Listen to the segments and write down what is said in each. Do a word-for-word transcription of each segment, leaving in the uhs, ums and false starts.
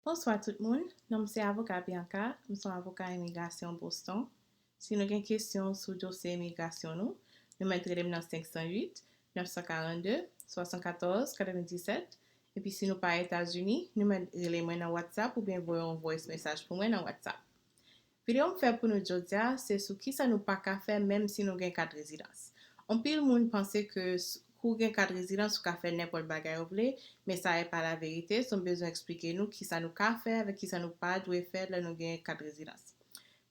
Bonswa tout moun, non m se avoka Bianca, m se yon avoka imigrasyon Boston. Si nou gen kesyon sou dosye imigrasyon nou, nou mèt rele m nan senk san uit, nèf san karannde, swasannkatòz, katrevenndisèt. Epi si nou pa Etazini, nou mèt rele mwen nan WhatsApp oubyen voye yon voice message pou mwen nan WhatsApp. Videyo m fè pou nou jodi a, se sou kisa nou pa ka fè menm si nou gen kat rezidans. Anpil moun panse ke s- kou gen kat rezidans, ou ka fè nenpòt bagay ou vle, men sa e pa laverite, so m bezwen eksplike nou kisa nou ka fè avèk kisa nou pa dwe fè lè nou gen kat rezidans.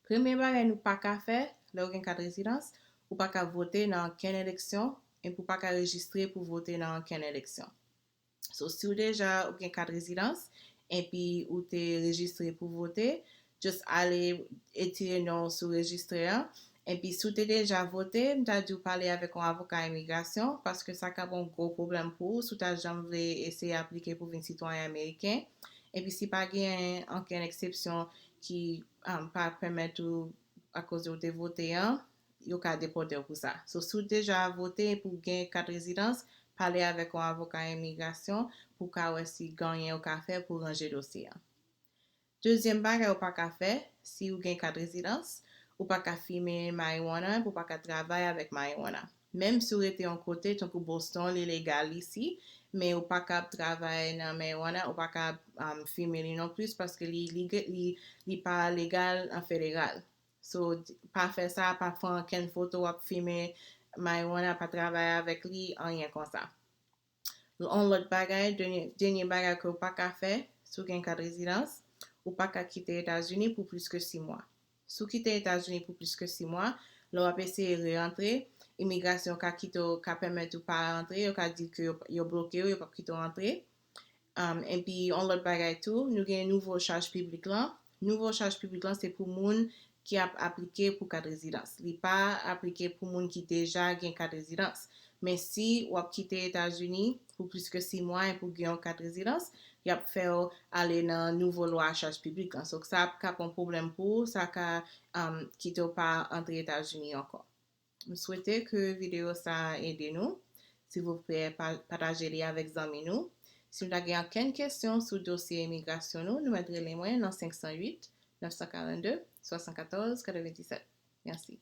Premye bagay nou pa ka fè lè ou gen kat rezidans, ou pa ka vote nan ankenn eleksyon, epi ou pa ka rejistre pou vote nan ankenn eleksyon. So, si w deja ou gen kat rezidans, epi ou te rejistre pou vote, just ale etire non w sou rejistre a. Epi si w te deja vote, m ta di w pale avèk yon avoka imigrasyon, paske sa ka ba w yon gwo pwoblèm pou ou si w ta janm vle eseye aplike pou vin sitwayen ameriken. Epi si pa gen ankenn eksepsyon ki um, pa pèmèt ou, akoz ou te vote an, yo ka depòte w pou sa. So, si w deja vote pou gen kat rezidans, pale avèk yon avoka imigrasyon pou w ka wè si gen anyen ou ka fè pou ranje dosye an. Dezyèm bagay ou pa ka fè, si ou gen kat rezidans, ou pa ka fimen marijuana, epi ou pa ka travay avèk marijuana. Menm si ou rete yon kote, tankou Boston, li legal isi, men ou pa ka ap travay nan marijuana, ou pa ka um, fimen li non plis, paske li, li, li, li pa legal an federal. So, pa fè sa, pa fè ankenn foto w ap fimen marijuana, pa travay avèk li, anyen konsa. Yon lòt bagay, dènye, dènye bagay ke w pa ka fè, si w gen kat rezidans, ou pa ka kite Etazini pou plis ke sis mwa. Si w kite Etazini pou plis ke sis mwa, lè w ap eseye re-antre, imigrasyon ka kite w, ka pèmèt ou pa rantre, yo ka di ke yo, yo bloke w, yo p ap kite w antre. Um, epi, yon lòt bagay tou, nou gen nouvo chaj piblik lan. Nouvo chaj piblik lan, se pou moun ki ap aplike pou kat rezidans. Li pa aplike pou moun ki deja gen kat rezidans. Men si w ap kite Etazini pou plis ke sis mwa epi w gen yon kat rezidans, y ap fè w ale nan nouvo lwa chaj piblik lan. So, sa ap ka pran pwoblèm pou ou, sa ka um, kite w pa antre Etazini ankò. M swete ke videyo sa a ede nou. Silvouplè, pa- pataje li avèk zanmi nou. Si nou ta gen ankenn kesyon sou dosye imigrasyon nou, nou mèt rele mwen nan senk san uit, nèf san karannde, swasannkatòz, katrevenndisèt. Mèsi.